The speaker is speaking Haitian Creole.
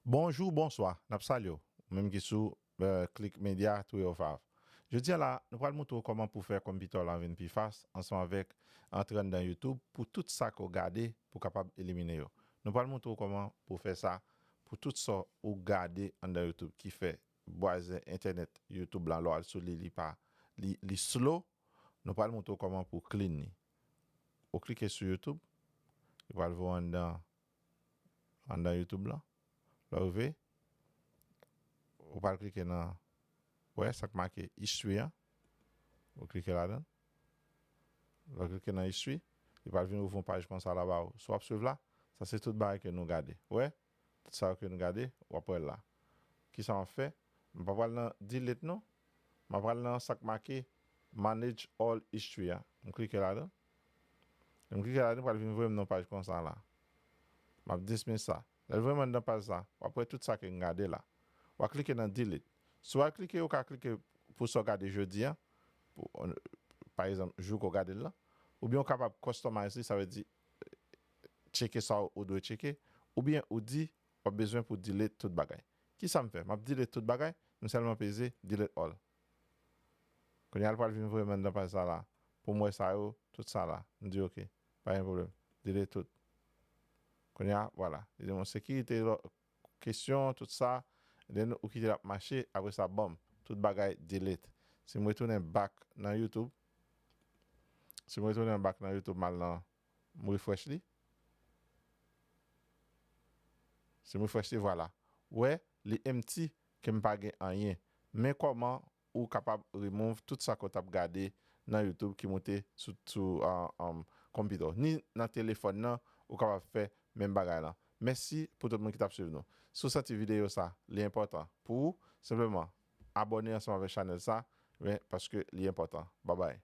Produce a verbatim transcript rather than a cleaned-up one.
Bonjou, bonswa, n ap salye w. Ou menm ki sou eh, Click Media, touye w fav. Jodi a la, nou pral montre w kòman pou fè konpitè w la vin pi fas ansanm avèk antre anndan YouTube pou tout sa ke w gade pou w kapab elimine yo. Nou pral montre w kòman pou w fè sa pou tout sa ou gade anndan YouTube ki fè bwazè entènèt YouTube la, lè w al sou li, li pa, li, li slow. Nou pral montre w kòman pou w clean li. Ou klike sou YouTube, li pral voye w anndan anndan YouTube lan. Lè w rive, ou pral klike nan, wè, sa k make history an. Ou klike ladan. Lè w klike nan history, li pral vin ouvri yon paj konsa la ba ou. Si w ap swiv la, sa se tout bagay ke nou gade. Wè, tout sa yo ke nou gade, w ap wè l la. Kisa m ap fè? M pa pral nan delete non. M ap pral nan sa k make manage all history a. M klike ladan. Lè m klike ladan, pral vin voye m nan paj konsa la. M ap dismiss sa. Lè l voye m anndan paj sa, w ap wè tout sa ke m gade la. W a klike nan delete. Si w al klike, ou ka klike pou sa w gade jodi a, pou, pa egzanp, jou ke w gade l lan. Oubyen ou kapab customize li, sa vle di tcheke sa ou dwe tcheke. Oubyen ou di w ap bezwen pou delete tout bagay. Kisa m fè? M ap delete tout bagay, m sèlman peze delete all. Kounye a, l pral vin voye m anndan paj sa la. Pou m wè sa yo, tout sa la. M di, "Ok, pa gen pwoblèm. Delete tout." Kounye a, vwala. Li di m sekirite, kesyon, tout sa. Then ou kite l ap mache, apre sa, bòm, tout bagay delete. Si m retounen back nan YouTube, si m retounen back nan YouTube, m al nan, m refresh li. Si m refresh li, vwala. Wè, li empty, ke m pa gen anyen. Men kòman ou kapab remove tout sa ke w t ap gade nan YouTube ki moute sou, sou, ah, um, konpitè w. Ni nan telefòn nan, ou kapab fè menm bagay lan. Mèsi pou tout moun ki t ap swiv nou. Si w santi videyo sa, li enpòtan pou ou, senpleman abòne ansanm avèk chanèl sa, men paske li enpòtan. Babay.